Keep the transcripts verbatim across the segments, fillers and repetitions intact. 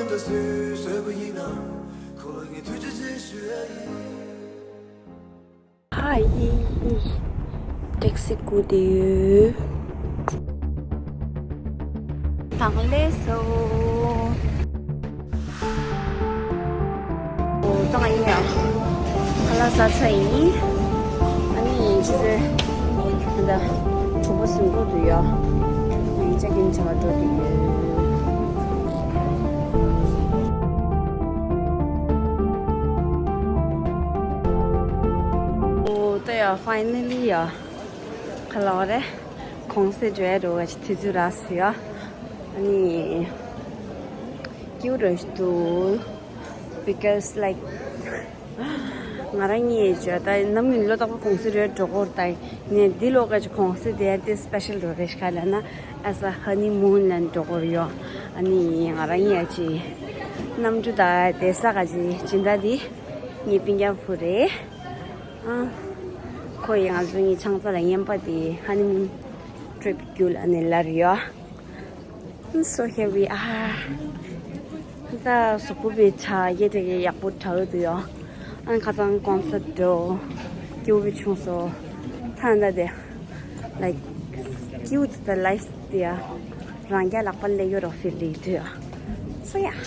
ད་སུས་བཟོས་པ་ཡིན་ནམ། ཁོ་ལ་ངས་ཐུགས་རྗེ་ཆེ་ཞུ་ཡ་ཡིན། ཧ་ཡི། ཊེག་སི་སྒུག་བསྡད་ཡོད། དང་ལེ་སོ། ཨོ་ད་ང་ཡིན་ཡ། ཁ་ལག་ཟ་ཚར་ཡིན། ཨ་ནི་ཅི་ཟེར། ད་གྲོགས་པོ་ཟིན་འགྲོ་འདུག་ཡ། ང་ཡིན་ཅག་གིན་བྱ་བ་འགྲོ་འདུག་ཡོད། ཨོ་ད་ཡ་ཕའི་ནལ་ལི་ཡ། ཁ་ལག་རེད། གུང་སེང་འགྲོ་ཡ་འགྲོ་བ་ཅིག་དུས་ཚོད་རག་སོང་ཡ། ཨ་ནི། སྐྱིད་པོ་འདུག because like ང་རང་གཉིས་བརྗོད་ད་ནམ་རྒྱུན་ལོ་རྟག་པར་གུང་སེང་རེད་འགྲོ་གི་ཡོད་རེད། ད་ངས་འདི་ལོ་ག་ཅིག་གུང་སེང་དེ་དེ་སི་པེ་ཤལ་འགྲོ་རེད། ཤ་ལ་ན་as a honeymoon ལ་འགྲོ་གི་ཡོད། ཨ་ནི་ང་རང་གཉིས་ཅིག་གནམ་གྲུ་ད་དེ་ས་ག་ཅིག་སྦྱིན་བདག་དེ་ངའི་སྤུན་ཀྱག་བུ་རེད། ཨ་ཁོ་ཡིས་ང་ཚོ་གཉིས་ཆང་ས་ལ་རྔན་པ་དེ་honeymoon trip རྒྱུགས་ལ་ནི་ལར་ཡོད། So here we are. ད་གཟུགས་པོ་བི་ཆ་ཡེ་དེ་གི་ཡག་པོ་དྲག་འདུག་ཡོ། ཨན་ཁ་སང་གོང་ས་འགྲོ་སྐྱིད་པོ་བྱུང་སོ། ཐ་ན་དེ་like སྐྱིད་པོ་the life དེ་ཡ་རང་རྒྱལ་ལག་པ་ལས་ཡོད་རོ་ཕིལ་ལི་འདུག་ཡོ། So yeah.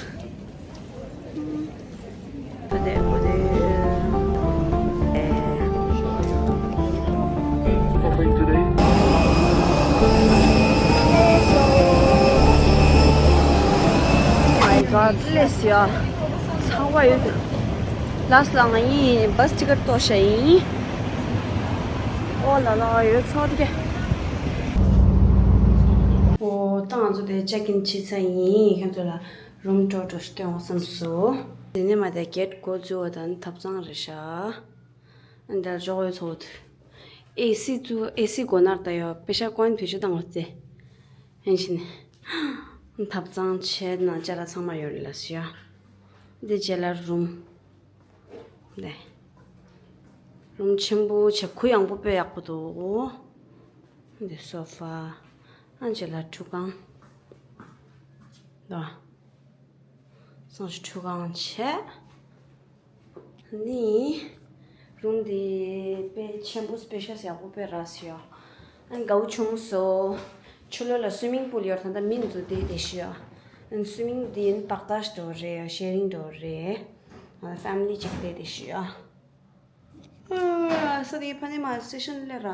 My God, ལས་ཡ་ཚ་བ་ཡོད། ལ་སི་ལ་ང་ཡིས་བཱས་ཊི་ཀེ་ཊི་གཏོར་བཞག་ཡིན། ཨོ་ལ་ལ་ཡོད་ཚ་བ་དེ། ཨོ་ད་ང་ཚོ་དེ་ཅེག་ཨིན་བྱས་ཚར་ཡིན། ཁྱོད་ཚོ་ལ། རུམ་ཊོར་འགྲོ་སྟོན་འོང་བསམ་སོང་། དེ་ནས་མ་དེ་གེ་ཊི་སྒོ་འཛུལ་བ་དང་ཐབ་ཚང་རེད་ཤག་འདིར་འཇོག་ཡོད་ཚོགས། ཨེ་སི་བཙུགས། ཨེ་སི་སྒོ་ནར་ད་ཡོད། པེ་ཤ་ཀོན་བེད་སྤྱོད་བཏང་བ་ཚེ། ཧན་ཕྱིན་ནས། ཐབ་ཚང་བྱས་ན་ཅ་ལག་ཚང་མ་ཡོད་རེད་ལ་ཤག་འདི་རྗེས་ལ་རུམ། འདི། རུམ་ཆེན་པོ་བྱས་གུ་ཡངས་པོ་དཔེ་ཡག་པོ་འདུག་འདི་སོ་ཕ། ཨ་རྗེས་ལ་ཁྲུས་ཁང་། ད། སང་ཞོགས་ཁྲུས་ཁང་བྱས། ནི། རུམ་འདི་དཔེ་ཆེན་པོ་སི་པེ་ཤལ་ཡག་པོ་དཔེ་རག་སོང་ཡ། ཨ་དགའ་བོ་བྱུང་སོང་། ཕྱི་ལོགས་ལ་སུའི་མིང་པུལ་ཡོད་རེད། ད་ལྟ་མི་འདུག་དེ་དེ་ཤི་ཡ། ཨ་སུའི་མིང་འདི་ཡིན་པག་ཏ་ཞིག་འགྲོ་རེད། ཤེ་རིང་འགྲོ་རེད། ཨ་ཕེ་མི་ལི་གཅིག་དེ་དེ་ཤི་ཡ། ཨ་ས་དེའི་ཕ་ནི་མ་སི་ཊེ་ཤན་སླེབས་ར།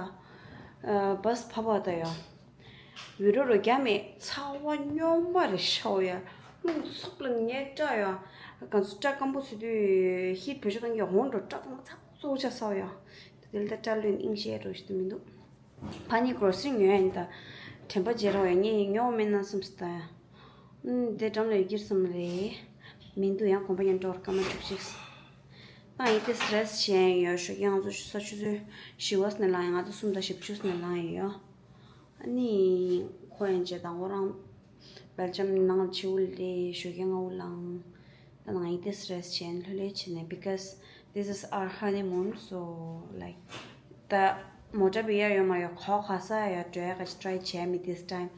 ཨ་བཱས་ཕབ་པ་ད་ཡ། འོད་རོ་རོ་རྒྱ་མེད་ཚ་བ་སྨྱོན་པ་རེད་ཤག་ཡ། རླུང་འཚུབ་ལ་ཉལ་སྐྲག་ཡ། ག་ཚོད་སྐྲ་སྐམ་པོ་བཟོས་དུས་ཧིཊ་བེད་སྤྱོད་གཏོང་གི་འོང་འགྲོ་སྐྲ་ཚང་མ་ཚ་པོ་ཚ་པོ་ཆགས་ཚར་ཡ། དེ་ལ་ད་སྐྲ་ལོས་ཨིང་ཤེས་རོ་ཞིག་ཏུ་མི་འདུག་ཕ་ནི་གྲོ་སི་རི་ཉོས་ཡིན་ད། དྲན་པ་བརྗེད་རོགས་ཡ། ངས་ཉོ་མེད་ན་བསམ་སོང་ད་ཡ། ཨུམ་དེ་འགྲམ་ལ་ཡོད་ཀྱི་རེད་བསམ་རེད། མི་འདུག་ཡང་གོམ་པ་ཉན་འགྲོ་བར་སྐར་མ་དྲུག་ཅིག་ང་ཡི་དེ་རེ་སི་ཊི་བྱས་ཡོད། ཞོགས་ཀས་ང་ཚོ་ས་ཆུ་ཚོད་བཞི་པ་ནས་ལངས་ཡོད། ང་ཚོ་གསུམ་དང་བཞི་བཅུ་ནས་ལངས་ཡོད། ཨ་ནི་ཁོ་ཡང་བྱས་དང་ཁོ་རང་སྦེལ་ཇམ་ནང་ལ་བྱིའུ་ལས་ཞོགས་ཀས་སྔ་པོ་ལངས། ད་ང་ཡི་དེ་རེ་སི་ཊི་བྱས་ལྷོད་ལྷོད་བྱས་ནས། because this is our honeymoon, so like ད་མོ་ཊ་བི་ཡ་ཡོད་མ་ཡོད་ག་ག་ས་ཡ་འགྲོ་ཡ་ག་ཅིག་ཊ་རའི་བྱས་མི་this time,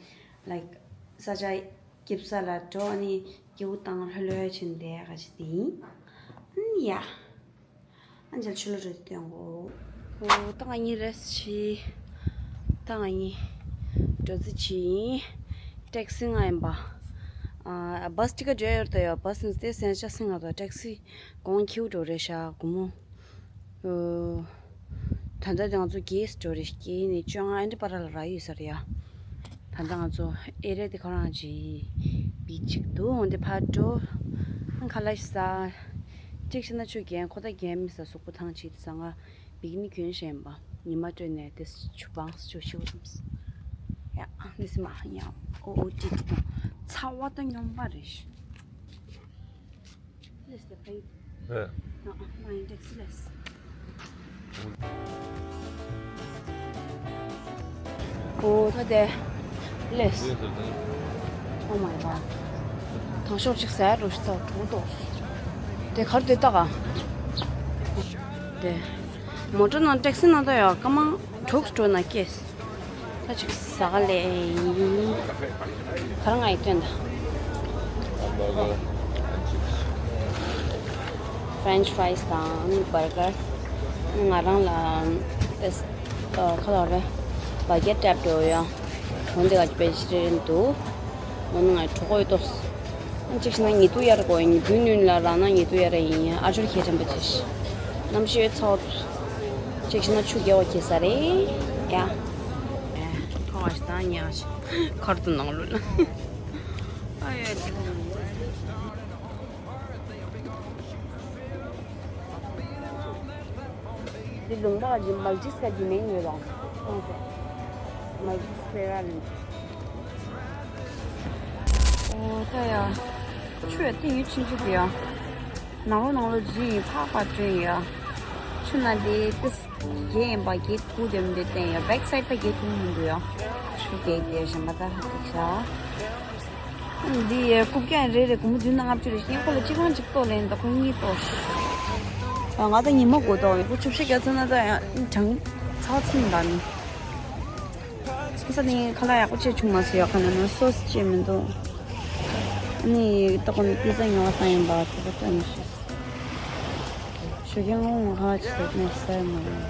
like ས་ཆ་སྐྱིད་ས་ལ་འགྲོ། ཨ་ནི་སྐྱིད་པོ་བཏང་ལྷོད་ལྷོད་བྱས་ནས་བསྡད་ཡ་ག་ཅིག་དེ་ཡིན། ཨ་ནི་ཡ། ཨ་ནི་ཕྱི་ལོགས་རེད་སྟོན་གོ། ཨོ་ད་ང་གཉིས་རེ་སི་ཊི་བྱས། ད་ང་གཉིས་འགྲོ་རྩིས་བྱས་ཡིན། ཊེག་སི་ང་ཡིན་པ། ཨ་བཱས་ཊི་ཀེ་ཊི་འགྲོ་ཡོད་ད་ཡོད། བཱས་ནི་དེ་སེན་ཅ་སིང་ང་དང་ཊེག་སི་གོང་ཁྱིའུ་འགྲོ་རེད་ཤག་སྒོར་མོ། ཨོ། ད་ལྟ་དེ་ང་ཚོ་གེ་སི་འགྲོ་རེད། གེ་ནས་བཅོ་ལྔ་ཨན་ཏི་པ་ར་ལ་རག་ཡོད་ས་རེད་ཡ། ད་ལྟ་ང་ཚོ་ཨེ་རི་ཡ་དེ་ཁོ་རང་གི་བིག་ཅིག་འདུག་འོན་ཏེ་ཕར་འགྲོ། ཁ་ལག་ཞིག་ཟ། གཅིག་བྱས་ན་ཆུ་རྒན་ཁོ་ད་རྒན་མི་ཟ་གཟུགས་པོ་ཐང་ཆད་དུས་ཙང་ང་བིག་ནི་གྱོན་བཞིན་པ། ཉི་མ་སྤྲོད་ནས་དེ་ཆུ་བང་ཆུ་ཤིའུ་ཙམ། ཡ་ཨ་འདི་སི་མ་ཡ་ཨོ་ཨོ་ཏི་ཏི་དང་ཚ་བ་ད་སྨྱོན་པ་རེད། This is the plate. Yeah. Uh-uh, mine, that's less. ཨོ་ད་དེ་ལེས། Oh my god. དང་ཤོག་ཅིག་ཟ་རུ་ཤི་ད་གྲོགས་ཏོ། དེ་གར་དེ་ལྟ་ག་དེ་མོ་ཊ་ནང་ཊེག་སི་ནང་ད་ཡོད་སྐར་མ་དྲུག་འགྲོ་ན་སྐྱེས། ད་ཅིག་ཟ་ག་ལེ་ཡིན། ཁ་རང་ང་ཡི་སྟོན་ད། French fries དང་burger། ང་རང་ལ་ཨེས་ཁ་ལག་རེད། སྦ་གེ་ཊི་སྤྲད་འགྲོ་ཡ། འོན་ཏེ་ག་ཅི་བེ་ཇི་ཊེ་རི་ཡན་འདུག་འོན་ང་གྲོད་ཁོག་ཡོད་ཏོ། གཅིག་བྱས་ན་ཉི་གདུགས་ཡར་གོ་ཉི་གདུགས་ནུས་ལ་རང་ན་ཉི་གདུགས་ཡར་ཡིན་ཨ་ཅོར་ཁྱེད་དྲན་པ་ཅིག་གནམ་གཤིས་ཚ་བོ། གཅིག་བྱས་ན་ཆུ་རྒྱག་པ་ཁྱེད་ས་རེད་ཡ། ཐོག་ཞིག་དང་ཉག་ཞིག་ཁར་དུ་ནང་ལོ་ན། ཨ་ཡོད། འདི་ལུང་པ་ག་ཅི་མལ་ཏིས་ག་ཅི་མིང་ཡོད་ལ། མལ་ཏིས་ཕེ་ར་ལིན། ཨོ་ད་ཡ། ཆུ་ཡ་ཏི་ཡུ་ཆིན་ཆུ་དེ་ཡ། ནང་ལོ་ནང་ལོ་ཇི་ཡིན་ཕག་པ་བསྐྲུན་ཡ། ཆུ་ན་དེ་ཏིས་རྒྱས་ཡིན་པ་རྒྱས་ཁུག་དེ་མི་འདུག་བསྟན་ཡ་བེག་སའིད་པ་རྒྱས་ཁུག་མི་འདུག་ཡ། ཆུ་རྒྱས་དེ་ཞིམ་པ་ད་ཧ་ཐིག་ཤ། འདི་ཡའི་རྐུབ་བཀྱག་རེ་རེ་སྒོར་མོ་བདུན་དང་ལྔ་བཅུ་རེ་བཞིན་ཁོ་ལ་གཅིག་རང་གཅིག་གཏོར་ལེན་ད་ཁོ་གཉིས་གཏོར། ང་ད་ཉི་མ་དགོས་ཏོ་ཡིན་ཁོ་ཆུ་བཤད་རྒྱ་ཚ་ན་ད་ཡང་གྲང་ཚ་ཚིམ་ད་ནི། ས་ནི་ཁ་ལག་ཡག་པོ་བྱས་བྱུང་མ་སོང་ཡག་ཁ་ན་ན་སོ་སི་བྱས་མི་འདུག་ནི་ད་ཁོ་ནི་པི་ཛ་ཉོ་བ་བཏང་ཡིན་པ་དེ་ད་ལྟ་མི་ཤེས། ཞོགས་ཀས་སྔོན་ང་ཁ་ཅིག་ཟེར་ནས་ཟེར་མ་རེད།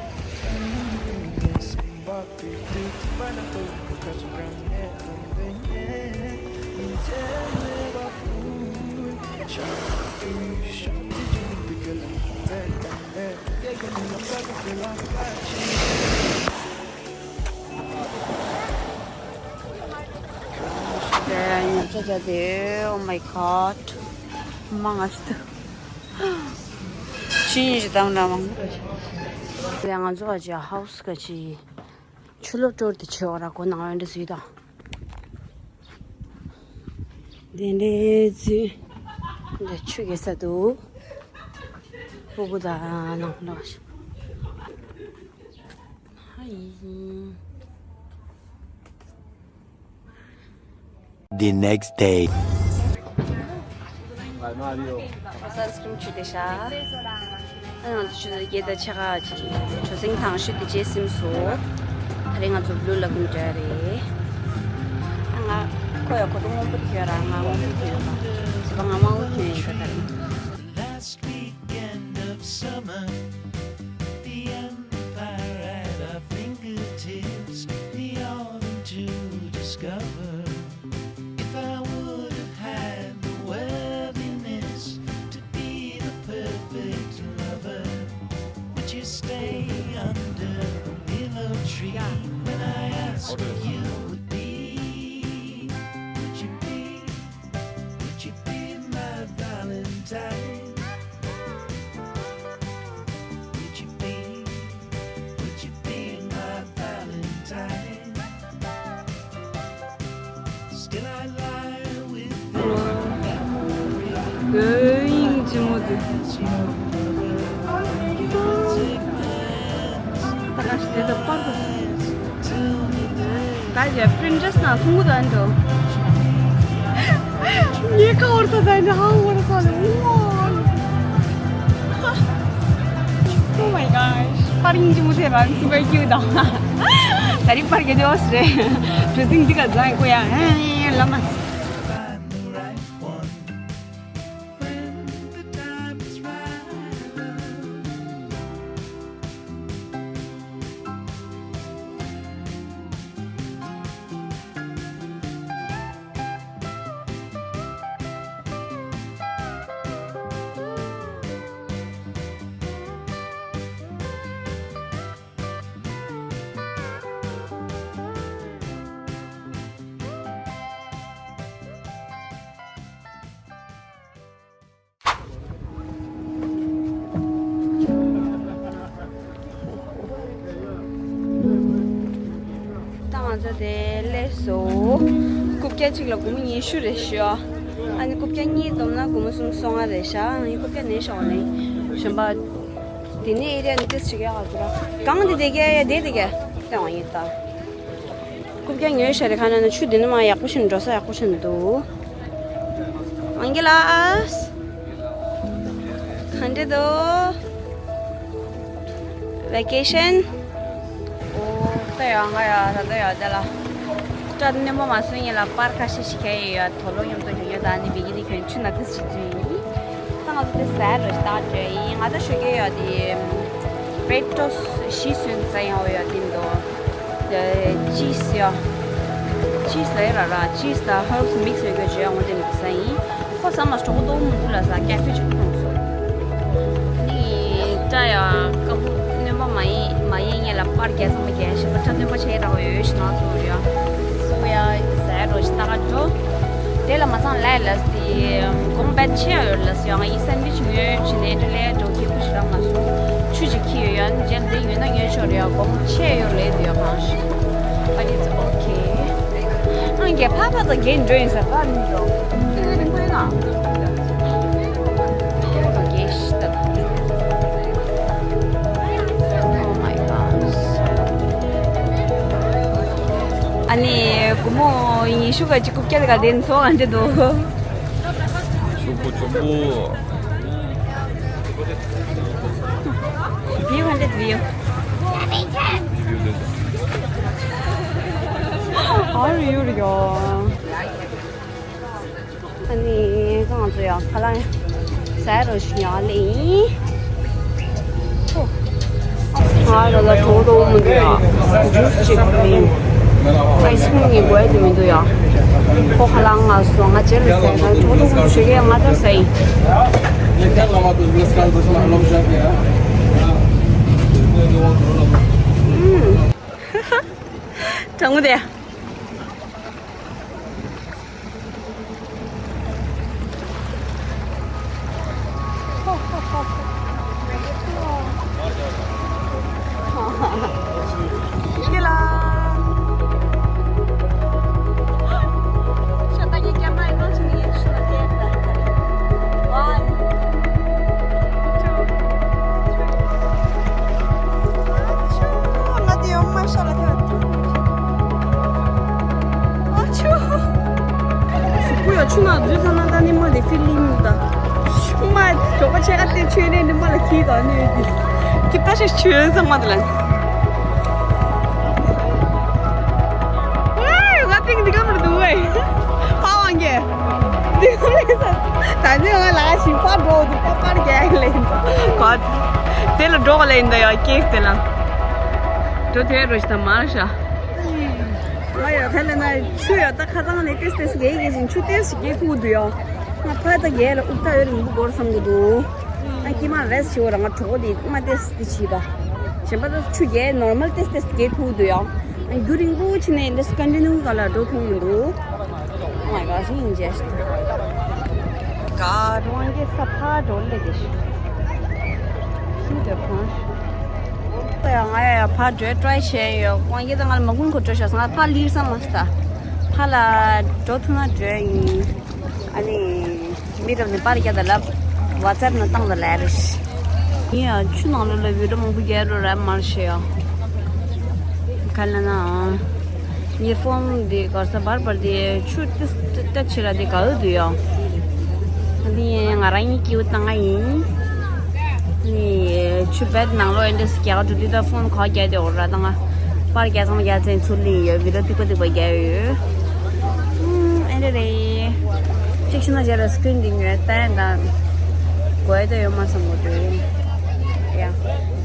ཉ་ཆ་ཆ་དེ། Oh my god. མ་ང་ཤི་ད། ཤི་ཉི་ཤི་དམ་འདྲ་མང་པོ་རེད། ང་ཚོ་ག་ཅི་ཧའུ་སི་ག་ཅི་ཆུ་ལོག་སྤྲོར་དེ་ཆེ་བ་ར་གོ་ནང་ཡོད་འདྲ་ཟིག་དང་། དེ་འདྲའི་ཚུལ། འདི་ཆུ་གེ་ས་འདུག་ཕྲུ་གུ་དང་ནང་ལོགས། ཧ་ཡིན། The next day. སན་སི་ཀྲིམ་བྱུགས་ཏེ་ཤ། ཨ་ང་ཚོ་ཆུ་ཚོད་བརྒྱད་དང་ཕྱེད་ཀ་ཅིག་གྲོ་སེང་དང་ཤུ་དེ་རྗེས་སིམ་སོ། ད་རེས་ང་ཚོ་བླུ་ལ་ཀུན་འདྲ་རེད། ཨ་ང་ཁོ་ཡ་ཁོ་ཏོ་སྔོན་པོ་དེ་ཁྱོད་ར་ང་སྔོན་པོ་དེ་ཡོད་པ། ཟི་པ་ང་མ་འུ་ཁྱོད་ཡིན་ཤ་ད་རེད། The last weekend of summer, the empire at our fingertips, the autumn to discover. If I would have had the worthiness to be the perfect lover, would you stay under the willow tree when I ask if you would be? Would you be? Would you be my Valentine? Would you be? Would you be my Valentine? Still I lie with the memory. ད་ག་ཞིག་དེ་ད་པར་དུ། ད་ཡ་པི་རིན་ཊེ་སི་ནང་ཐུང་གུ་དང་འགྲོ། ངའི་ཁ་འོར་ད་ད་འདྲ་ཧ་འོར་ས་ལ་ཨོ། Oh my gosh. པར་ཡིན་གྱི་མུ་ཐེ་རང་སིང་བའི་ཀྱུ་དང་། ད་རིང་པར་གྱི་དེ་འོ་སི་རེད། གྲུ་གཟིངས་འདི་ག་ཛང་གོ་ཡ་ཨེ་ལ་མ། ད་ང་ཚོ་དེ་སླེབས་སོང་། རྐུབ་བཀྱག་གཅིག་ལ་སྒོར་མོ་ཉི་ཤུ་རེད་ཤག་ཨ་ནི་རྐུབ་བཀྱག་གཉིས་བསྡོམས་ན་སྒོར་མོ་སུམ་ཅུ་སོ་ལྔ་རེད་ཤག་ཨ་ནི་རྐུབ་བཀྱག་ནས་ཤོག་ལེ། གཞན་པ། དེ་ནས་ཨེ་རི་ཡ་ནི་ཏིས་ཆེ་གེ་ཨ་ཁུ་ར། གང་དེ་དེ་གེ་ཡ་དེ་དེ་གེ་ལྟ་བ་ཡིན་ད། རྐུབ་བཀྱག་ཉོས་ཤ་རེ་ཁ་ན་ན་ཆུ་འདི་ནི་མ་ཡག་པོ་ཞིག་འགྲོ་ས་ཡག་པོ་ཞིག་འདུག་ཨང་གི་ལགས། ག་འདྲ་འདུག་ཝེ་ཀེ་ཤན། ཨོ་ད་ཡ་ང་ཡ་ད་ད་ཡ་ད་ལ། སྐྲ་རྣོན་པོ་མ་སོན་ཡིན་ལ་པར་ཁ་ཤས་ཤིག་ཁྱེར་ཡོད་ཡ། དོ་ལོ་མཉམ་དུ་ཡོད་ཡ། ད་ནི་བི་གི་ནི་ཁྱོད་ཆུ་ན་ཏིས་ཞིག་ཚུད་ཡིན། ད་ ང་ཚོ་དེ་ཟ་རོ་ཞིག་ཏག་བྱས་ཡིན། ང་ཚོ་ཞོགས་ཀས་ཡོད་དེ་བྲེད་ཊོ་སི་ཊི་བཞི་སོན་ཟ་ཡང་འོ་ཡོད་དེ་འདུག་ཅིས་ཡོད། ཅིས་ལ་ཡོད་ར་ར། ཅིས་དང་ཧར་བི་སི་མིག་སི་ཡོད་རྒྱུ་བྱས་འོ་དེ་འདུག་ཟ་ཡིན། ཁོ་ཟ་མ་གྲོགས་པོ་ཏོག་མི་འདུག་ལ་ཟ། ཀ་ཧྥེ་ཅིག་འཐུང་སོང་། ནི་སྐྲ་ཡང་སྐམ་པོ་སྣོན་པ་མ་ཡིན་མ་ཡིན་ངེད་ལ་པར་རྒྱག་ཚང་མ་རྒྱག་ཞིག་པ་ཁྲ་སྣོན་པ་བྱས་རང་ཡོད་ཞིག་ང་ཚོ་ཡོད་སོ་ཡ་ཟ་རོ་ཞིག་ཏག་འགྲོ། དེ་ལ་མ་ཚང་ལས་ལ་སི་དགོངས་པ་ཆེ་ཡོད་ལ་སི་ཡང་ང་ཡི་སན་ཌི་ཝིཆ་ཉོས་བྱས་ནས་འདྲ་ལས་འགྲོ་ཁེ་པོ་ཞིག་རང་མ་སོང་། ཆུ་ཅིག་ཁྱི་ཡོད་ཡང་རྗེས་འདི་ཡོད་ན་ཉོས་ཆོག་རེད་ཡ། དགོངས་ཆེ་ཡོད་ལས་དུ་ཡ་གང་ཞིག But it's okay. ཨང་གེ་ཕ་ཕ་དང་གེ་འགྲོ་ཡིན་ཟེར་ཕ་མི་འགྲོ། ཁྱི་རིང་པོ་ཡིན་ན། ཁྱི་རིང་པོ་གེ་ཤི་ད། Oh my god. ཨ་ནི་སྒོར་མོ་ཉི་ཤུ་ག་ཅིག་རྐུབ་བཀྱག་དེ་ག་དེ་ཚོ་ང་འདི་འདུག་ཆུ་བོ་ཆུ་བོ། View hundred view. How are you, y'all? ཨ་ནི་ང་ཚོ་ཡང་ཁ་ལག་ཟ་རོ་ཞིག་ཡང་ལེན། ང་ར་ལ་གྲོགས་རོགས་མི་འདུག་ཡ། ཇུས་ཅིག་ལེན། ཨའི་སི་ཁྲིམ་གཉིས་དགོས་དེ་མི་འདུག་ཡ། ཁོ་ཁ་ལག་ང་སོང་ང་རྗེས་ལ་ཟས་ན་གྲོགས་རོགས་མི་ཞུ་གི་ང་ད་ཟས་ཡིན། གྲང་མོ་དེ། ང་དེ་ཡོང་མ་ཤ་ལ་ཐོན། ཨ་ཆུ། གཟུགས་པོ་ཡང་ཆུ་ནང་འཛུལ་ཚར་ན་ད་ནི་མ་དེ་ཕི་ལིང་ད། མ་གྲོགས་པོ་ཆེ་ག་དེ་ཆོས་ནས་ནི་མ་ལ་ཁྱི་དང་ནི་ཡོད་དེ། ཁྱི་ད་ཞིག་ཆོས་ཚང་མ་དེ་ལ། ཨེ་ང་ཏིང་འདི་ག་མར་འདུག་ཨེ། ཕ་ཝང་གེ། འདི་ག་ལས་ས། ད་ནི་ང་ལ་ཞིག་ཕ་འགྲོ་འདུག་ཕ་པར་རྒྱག་ལེ་འདུག་ག་དེ་ལ་འགྲོ་ག་ལེ་འདུག་ཡ་ཀེག་དེ་ལ། འགྲོ་དེ་རོ་ཞིག་ད་མར་ཤ། ང་ཡང་ད་ལས་ན་ཆུ་ཡང་ད་ཁ་ཚང་ནས་ཏེས་ཏེས་རྒྱས་རྒྱས་བཞིན་ཆུ་ཏེས་ཞིག་རྒྱས་ཐུག་འདུག་ཡང་། ང་ཕ་ད་རྒྱས་ལ་དབུགས་ད་ཡོད་རིང་པོ་འགོར་བསམ་གི་འདུག་ང་ཀྱི་མ་རེས་བྱེད་འོ་ར་ང་གྲོགས་པོ་དེ་མ་ཏེས་དེ་བྱིས་པ། གཞན་པ་ད་ཆུ་རྒྱས་ནོར་མལ་ཏེས་ཏེས་རྒྱས་ཐུག་འདུག་ཡང་། རྒྱུ་རིང་པོ་ཕྱིན་ནས་འདི་སི་ཀོན་ཊི་ནིའུ་ག་ལ་འགྲོ་ཐུབ་མི་འདུག Oh my god, ཞིག་ཡིན་རྗེས་ཤིག་ག་རང་གི་ས་ཕ་འགྲོ་ལེ་དེ་ཤིག་ཤིག་དེ་ཕོན། ད་ཡང་ང་ཡང་ཕར་འགྲོའི་ཊ་རའི་བྱས་ཡོད། དབང་གིས་ད་ང་ལ་མ་ཀུན་གོ་འགྲོ་ཤག་ང་ཕར་ལིར་ས་མ་སྟ། ཕར་ལ་འགྲོ་ཐུབ་ན་འགྲོ་ཡིན། ཨ་ནི་མི་རབས་ནས་པར་རྒྱག་ད་ལབ་ཝ་ཙེབ་ནང་བཏང་ད་ལབ་རེད། ཡིན་ཡང་ཆུ་ནང་ལོགས་ལ་བི་ཌིའོ་མང་པོ་རྒྱག་རོགས་ར་མར་ཤེས་ཡོད། ག་ལ་ན། ངའི་ཕོན་འདི་གར་ས་བར་བར་དེ་ཆུ་ཏི་ཏི་ཏི་ཆི་ར་དེ་ག་འོས་འདུག་ཡོང་། འདི་ཡིན་ང་རང་ཉིད་སྐྱིད་པོ་བཏང་ང་ཡིན། ནི་ཆུ་བེད་ནང་ལོགས་ཨེ་འདྲས་རྒྱག་འགྲོ་དུས་ད་ཕོན་ག་རྒྱག་དེ་འོ་ར་བཏང་ང་། པར་རྒྱག་ཚང་རྒྱག་ཚན་ཚུར་ལེན་ཡོད། བི་ཌིའོ་ཏིག་པ་ཏིག་པ་རྒྱག་ཡོད། ཨུམ་ཨེ་འདྲས་རེད། གཅིག་ཤི་ན་རྗེས་ལ་སི་ཀི་རིན་འདི་ཉོས་ཏན་དང་། དགོས་ད་ཡོད་མ་བསམ་གོ་དུས། ཡ།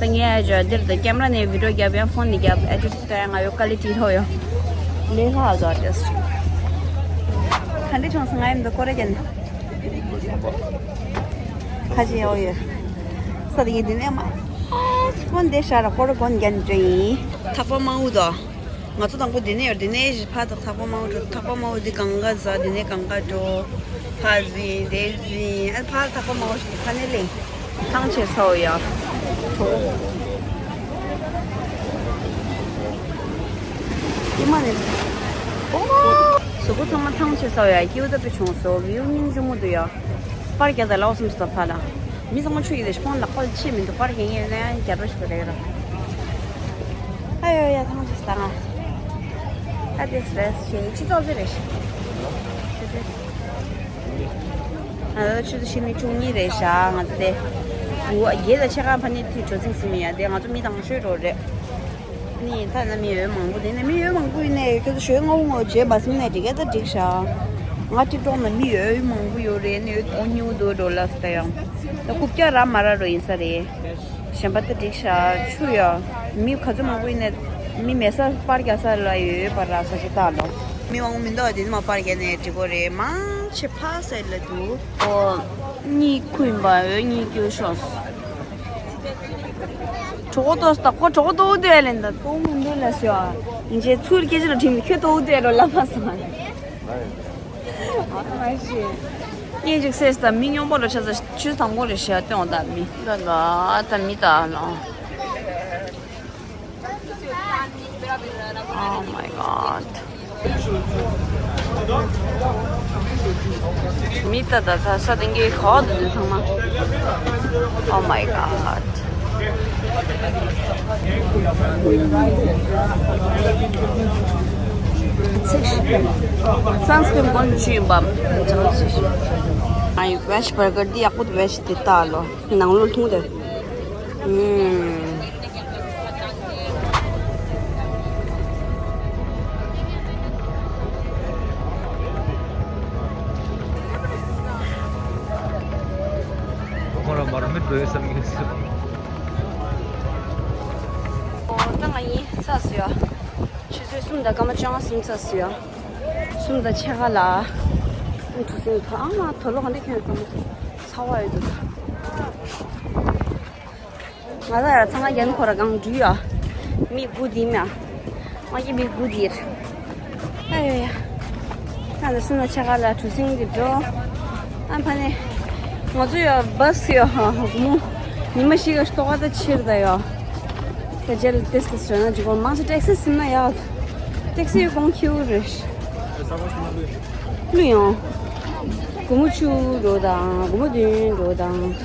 ད་ངས་ཨ་ཅོ་འདིར་ད་ཀེམ་ར་ནས་བི་ཌིའོ་རྒྱབ་ཡང་ཕོན་ནས་རྒྱབ་ཨེ་ཌིཊ་ད་ཡང་ང་ཡོད་ཀ་ལི་ཊི་ཐོག་ཡོད། ལས་སླ་བ་ཟོ་ཨར་ཊིསཊ། ག་འདྲ་བྱུང་སོང་ང་ཡིན་ད་ཀོ་རེ་ཀན། ཁ་ཅིག་ཡོད་ཡོད། ས་དེ་ཡིན་དེ་ནས་མ། ཕོན་དེ་ཤ་ར་ཀོ་རེ་ཀོན་རྒྱན་འདྲ་ཡིན། ཐག་པ་མང་བོ་དོ། ང་ཚོ་དང་པོ་འདི་ནས་ཡོད། འདི་ནས་ཕར་ཐག་ཐག་པ་མང་བོ་འགྲོ། ཐག་པ་མང་བོ་འདི་གང་ག་ཟ། འདི་ནས་གང་ག་འགྲོ། ཕར་ཟིན་དེར་ཟིན། ཨ་ཕར་ཐག་པ་མང་བོ་ཞིག་ཕ་ནས་ལེན། ཐང་ཆད་ཚར་ཡ། ཡིན་མ་ནས། ཨོ། གཟུགས་པོ་ཚང་མ་ཐང་ཆད་ཚར་ཡ། སྐྱིད་པོ་ད་དཔེ་བྱུང་སོང་། བིའུ་སྙིང་རྗེ་མོ་འདུག་ཡ། པར་རྒྱག་ད་ལོག་སོང་ཟེར་ཕ་ལ། མི་ཚང་མ་ཆུ་ཡི་རེད། ཕོན་ལག་པ་ལ་ཆད་མི་འདུག་པར་རྒྱག་མཁན་ཡོད་ན་ཡང་རྒྱབ་རོགས་ཞུ་གི་རེད་ར། ཨ་ཡོ་ཡ་ཐང་ཆད་ས་ང་། ཨ་དེ་རེས་ཞེ་ཅི་ཙོག་ཙེ་རེད་ཤག་ང་ཚོ་ཆུ་ཚོད་ཕྱི་ནས་བཅུ་གཉིས་རེད་ཤག་ང་ཚོ་དེ། ཨུ་ཨ་རྒྱལ་དང་ཆེ་ཁང་ཕ་ནི་ཐིག་གྲོ་ཚིགས་སི་མི་ཡ་དེ་ང་ཚོ་མི་དང་ཤོས་རོ་རེད། ནི་ད་ན་མི་ཡོད་མང་པོ་དེ་ནས་མི་ཡོད་མང་པོ་ཡིན་ནས་ཁྱོད་ཚོ་ཞོལ་ངོ་བོ་ངོ་བྱེད་པ་སེམས་ནས་འགྲིག་ག་ད་འགྲིག་ཤག་ང་ཊིག་ཊོག་ནང་མི་ཡོད་མང་པོ་ཡོད་རེད། ནི་ཡོད་འོ་ཉུ་དུ་འགྲོ་ལབ་ད་ཡང་། ད་རྐུབ་བཀྱག་ར་མ་ར་རོ་ཡིན་ས་རེད། གཞན་པ་ད་འགྲིག་ཤག་ཆུ་ཡ། མི་ག་ཚོད་མང་པོ་ཡིན་ནས་མི་མེད་ས་པར་རྒྱག་ས་ལ་ཡོད་པ་ར་ས་ཞིག་ད་ལོ། མི་མང་པོ་མི་འདུག་དེ་ནི་མ་པར་རྒྱག་ནས་འགྲིག་གོ་རེད། མང་ཆེ་ཕ་སེ་ལ་འདུག་ཨོ། གཉིད་ཁུག་ཡིན་པ་འོ་གཉིད་སྐྱོ་ཤོག་གྲོགས་ཏོ་ད་ཁོ་གྲོགས་ཏོ་དུ་ལེན་ད་ཏོ་མི་འདུག་ལ་ཤོ། ཡིན་ཅེ་ཚུར་སྐད་ཆ་ལ་དྲིས་མི་ཁྱོད་ཏོ་དུ་རོ་ལ་མ་སོང་། ཨ་མ་ཤེས། ངས་ཅིག་སེས་དང་མི་སྙོམས་པོ་ལ་ཆ་ཚ་ཆུ་དང་པོ་ལ་ཤ་སྟོན་འོང་དང་མི། ལ་ལ་ད་མི་ད་ལོ། Oh my god. མི་ད་ད་ད་ས་དེང་གི་ག་བ་དུ་འདུག་ཚང་མ། Oh my god. ཚིག་སང་སྐྱོན་ཀོན་ཆུ་ཡིན་པ་ཅང་ཞིག་ཨའི་ཝེ་ཇི་བར་གར་འདི་ཡག་པོ་ཝེ་ཇི་དེ་ལྟ་ལོ། ནང་ལོ་ལྷུང་དེ། ཨུམ། ཁོ་རང་མར་མེད་འགྲོ་ཡོད་བསམ་གྱི་འདུག་ཨོ་ད་ང་ཡིན་ཚར་སོང་ཡ། ཆུ་ཚོད་གསུམ་དང་སྐར་མ་བཅོ་ལྔ་ཟིན་ཚར་སོང་ཡ། གསུམ་དང་ཕྱེད་ཀ་ལ། ཨ་གྲུ་གཟིངས་ཐོག་ཨ་མ་དོ་ལོ་ག་འདྲ་ཁྱོད་ཚང་མ་ཚ་བ་ཡོད་འདུག་ང་ལ་ཡ་ཚང་མ་རྒྱན་ཁོ་ར་གང་འགྲུལ་ཡ། མི་དགུ་དེ་མ། ང་གི་མི་དགུ་དེ་རེད། ཨ་ཡོ་ཡ། ད་ལྟ་གསུམ་དང་ཕྱེད་ཀ་ལ་གྲུ་གཟིངས་དེ་འགྲོ། ཨ་ཕ་ནས། ང་ཚོ་ཡ་བྷ་སི་ཡ་སྒོར་མོ། ཉི་མ་བཞི་ཀ་ལྟོ་ག་ད་ཕྱིར་ད་ཡ། ད་རྗེས་ལ་ཏེ་སི་ཏེ་སི་བྱོས་ན་འཇིག་གོ་མང་ཆེ་ཊེག་སི་ཟིན་ན་ཡག་ཊེག་སི་ཡོད་གོང་ཁྱེའུ་རེད། བླུ་ཡོང་། སྒོར་མོ་བཅུ་འགྲོ་དང་སྒོར་མོ་བདུན་འགྲོ་དང་།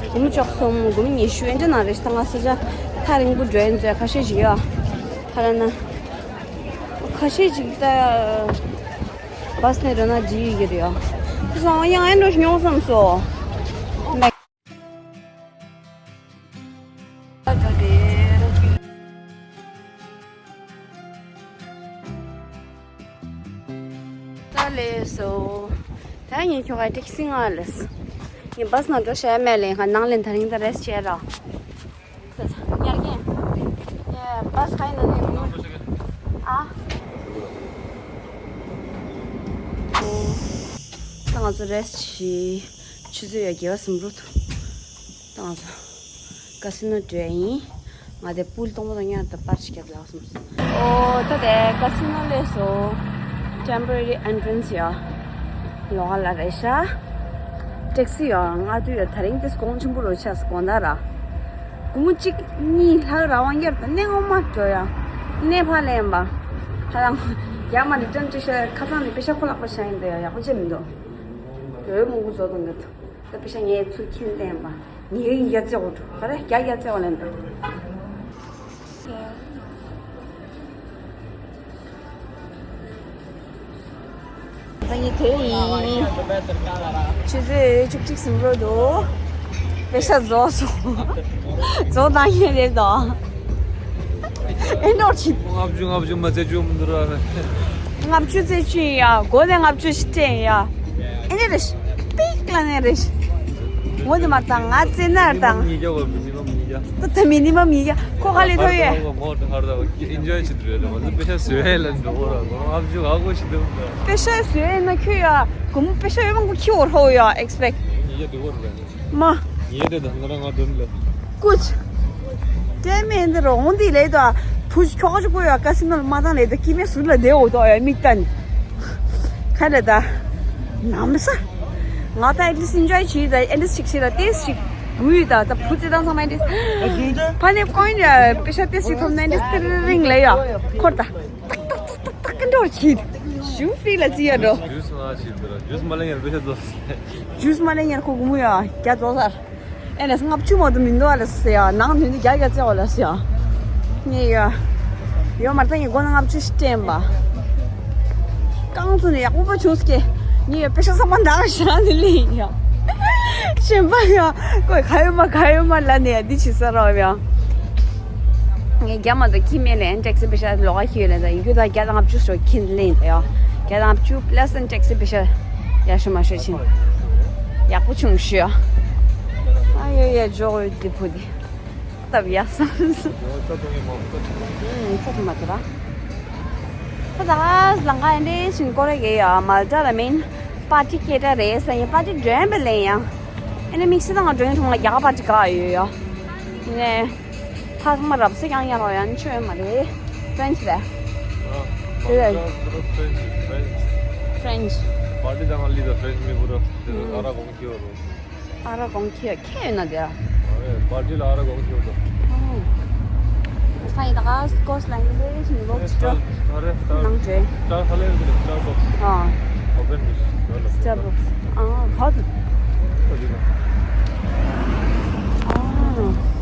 སྒོར་མོ་བཅུ་གསུམ་སྒོར་མོ་ཉི་ཤུ་ཨེ་འདྲ་ན་རེད། ད་ང་ས་ཆ་ཐག་རིང་པོ་འགྲོ་ཡིན་ཚོད་ཁ་ཤས་ཤིག་ཡོད། ཁ་ར་ན། ཁ་ཤས་ཤིག་ད། བྷ་སི་ནས་འགྲོ་ན་འགྲིག་ཡོད་ཀྱི་རེད་ཡ། ཁ་སང་ཡང་ཨེ་འགྲོ་ཞིག་མྱོང་བསམ་སོ། ད་ལས་སོ། ད་ངས་ཁྱོ་ག་ཊེག་སི་ང་ལས། ངས་བྷ་སི་ནང་འགྲོ་ཤེས་མེད་ལས་ང་ནང་ལས་ད་རིང་ད་རེ་སི་ཊི་བྱས་ར། ཉར་གྱིན། ཡ་བྷ་སི་ཁ་ཡིན་ན་ནས་ཨ། ད་ང་ཚོ་རེ་སི་ཊི་བྱས། ཆུ་ཚོད་ཡ་བརྒྱད་པ་ཟིན་འགྲོ་ཐུབ། ད་ང་ཚོ་ཀ་སི་ནོ་འགྲོ་ཡ་ཡིན། ང་དེ་པུལ་གཏོང་པོ་དང་མཉམ་དུ་པར་ཞིག་རྒྱབ་ལ་སོང་སོང་། ཨོ་ད་དེ་ཀ་སི་ནོ་ལས་སོ། ཊེམ་པོ་རེ་རི་ཨེན་ཊྲན་སི་ཡ། ལོགས་ལ་རེད་ཤག་ཊེག་སི་ཡ་ང་དུ་ཡ་ད་རིང་དེ་གོང་ཆེན་པོ་རུ་ཆགས་དགོང་དག་ར། སྒོར་མོ་གཅིག་གཉིས་ལྷག་ར་བ་ཡར་དང་གནས་ངོ་མ་འགྲོ་ཡ། གནས་ཕ་ལེན་པ། ཁ་རང་། ཡར་མ་ནི་ཊེམ་ཅི་ཤ་ཁ་སང་ནི་པེ་ཤ་ཁོ་ལག་པ་ཤ་ཡིན་དེ་ཡ་ཡག་པོ་བྱེད་མི་འདུག་འོས་མང་པོ་བཟོ་དང་གི་འདུག་ད་པེ་ཤ་ངས་ཚུར་ཁྱེར་ལེན་པ། ཉི་ཧོང་ཡ་ཙེ་འོ་འགྲོ་ག་རེ་རྒྱ་ཡ་ཙེ་འོ་ལེན་པ། ད་ངས་དེ་ཡིན། ཆུ་ཚོད་བཅུ་གཅིག་ཟིན་འགྲོ་འདུག་པེ་ཤ་བཟོ་སོང་། བཟོ་བཏང་ཡས་རེད་དོ། ཨེ་འགྲོ་ཆི། ལྔ་བཅུ་ལྔ་བཅུ་མ་རྩེ་བཅུ་མི་འདུག་ར། ལྔ་བཅུ་རྩེ་བཅུ་ཡིན་ཡ། སྒོ་ནས་ལྔ་བཅུ་ཞིག་སྤྲད་ཡིན་ཡ། ཨེ་འདྲ་རེད། པིག་ལ་ནས་རེད། ངོ་དེ་མ་བཏང་ང་རྩེ་ན་བཏང་། ཉིས་བརྒྱ་བ་མི་ནི་མམ་ཉིས་བརྒྱ། ད་ད་མི་ནི་མམ་ཉིས་བརྒྱ། ཁོ་ག་ལས་ཐོབ་ཡོད། ངོ་དེ་ཧར་ད་ཨེན་ཇོའི་བྱེད་དུ་རེད། ང་ཚོ་པེ་ཤ་བཟོས་ཡས་ལ་འགྲོ་གོ་ར། ལྔ་བཅུ་ཨ་གོ་ཞིག་འདུག་པེ་ཤ་བཟོས་ཡས་ན་ཁྱོད་ཡ། སྒོར་མོ་པེ་ཤ་ཡོད་མང་པོ་ཁྱི་བོར་ཧོ་ཡ་ཨེག་སི་པེག་ཉིས་བརྒྱ་འདུག་གོ་ར། མ། ངས་དེ་དང་ང་རང་ང་དོན་ལ། ཀུཆ། དེ་མིན་འདི་རོང་འདི་ལས་དོ། བུ་ཁྱོ་ག་ཅིག་པོ་ཡོད་ཀ་སི་ནོ་ལ་མ་བཏང་ལས་དོ་སྐྱི་མེད་ཟུར་ལ་བསྡད་འོ་དོ་ཡ་མིག་ལྟ་ནི། ཁ་ལས་ད། ནམ་ས། ང་ད་ཨེ་ཏི་ལིས་ཨེན་ཇོའི་བྱེད་ད་ཨེ་ཏི་ལིས་ཅིག་བྱེད་ད་ཏེས་ཅིག་དགུ་ཡོད་ད་ད་བུ་ཙི་ཏང་ཚང་མ་ཨེ་ཏི་ལིས། ཕ་ནས་ཀོན་ཡ་པེ་ཤ་ཏེས་ཅིག་ཐོབ་ན་ཨེ་ཏི་ལིས་ཏི་རིང་ལས་ཡ། འཁོར་ད། ཏག་ཏག་ཏག་ཏག་ཏག་ཀི་འགྲོ་བྱེད། ཞུ་ཧྥི་ལ་ཙི་ཡ་འགྲོ། ཇུས་ང་ཞིག་འདི་ར་ཇུས་མ་ལེན་ཡར་པེ་ཤ་རྫོགས། ཇུས་མ་ལེན་ཡར་ཁོ་གུ་མུ་ཡ་རྒྱ་རྫོགས་ཚར། ཨེ་ནས་ལྔ་བཅུ་མ་གཏོགས་མི་འདུག་ཨ་ལ་ཟེར་ཡ། ནང་ནུས་ནི་རྒྱ་རྒྱ་ཙེ་བ་ལ་ཟེར་ཡ། ངས་ཡ། ཡོ་མར་ད་ངས་སྒོ་ན་ལྔ་བཅུ་ཞིག་སྤྲད་པ། རྐང་ཚུགས་ནས་ཡག་པོ་པ་བྱུང་སྐད། ངས་ཡ་པེ་ཤ་ཚང་མ་འདང་ཞེ་ན་ནི་ལེན་ཡ། གཞན་པ་ཡ། ཁོས་ག་ཡོད་མ་ག་ཡོད་མ་ལ་ནས་ཡ་འདི་བྱེད་ས་རོ་ཡ། ངས་རྒྱ་མ་གཏོགས་ཁྱི་མེད་ལས་ཊེག་སི་པེ་ཤ་ལོག་ག་ཁྱི་ཡོད་ལས་ད་ཡིན་རྒྱུ་ད་རྒྱ་དང་ལྔ་བཅུ་ཞོ་ཁྱི་ལེན་ད་ཡ། རྒྱ་དང་ལྔ་བཅུ་པ་ལ་སི་ཊེག་སི་པེ་ཤ། ཡག་ཤོས་མ་ཤོས་ཕྱིན། ཡག་པོ་བྱུང་ཤོས། ཨ་ཡོ་ཡ་འཇོག་འོས་དེ་བུ་དེ། སྟབས་ཡག་ས་རེད། ཡོ་ཚ་ཐུང་ངེ་མ་ཚ། ཨུམ་ཚ་ཐུང་མ་དེ་ར། ད་ད་ལ་ལང་ཀ་ཨེ་འདྲས་ཕྱིན་སྐོར་རེ་གེ་ཡ་མལ་ཏ་ལ་མིན། པར་ཊི་སྐད་གྲགས་རེད་ས་ཡིན། པར་ཊི་འགྲོ་ཡན་པ་ལེན་ཡང་། ཨེ་ནི་དམིགས་བསལ་ང་འགྲོ་ཡན་ཐུང་ལ་རྒྱ་གར་པར་ཊི་ག་ཡོད་ཡ། ནས། ཐ་ཚང་མ་རབ་སེ་ཀྱང་ཡང་རོ་ཡང་ཆོས་མ་རེད། ཕྲེན་ཆི་རེད། ཨ། དེ་ལ། ཕྲེན་ཆི། ཕྲེན་ཆི། པར་ཊི་དང་ལི་དང་ཕྲེན་ཆི་མི་བུ་ར། དེ་ལ་ཨ་ར་གོང་ཁྱེར་རོ། ཨ་ར་གོང་ཁྱེར་ཁྱེར་ཡོད་ན་དེ། ཨ་རེ་པར་ཊི་ལ་ཨ་ར་གོང་ཁྱེར་རོ། ཨ། ས་ཡི་ད་ག་སྐོར་ལ་ཡིན་པས་ཕྱིན་ལོག་ཅི་འགྲོ། ཨ་རེ་སི་ཊར། ནང་འདྲེ། སི་ཊར་ཧ་ལས་རེད། སི་ཊར་བོག་སི། ཨ། ཨོ་བྷན་མི་སི་ཊར་བོག་སི། ཨ་ག་དུ། ཨ་དེ་ན། ཨ།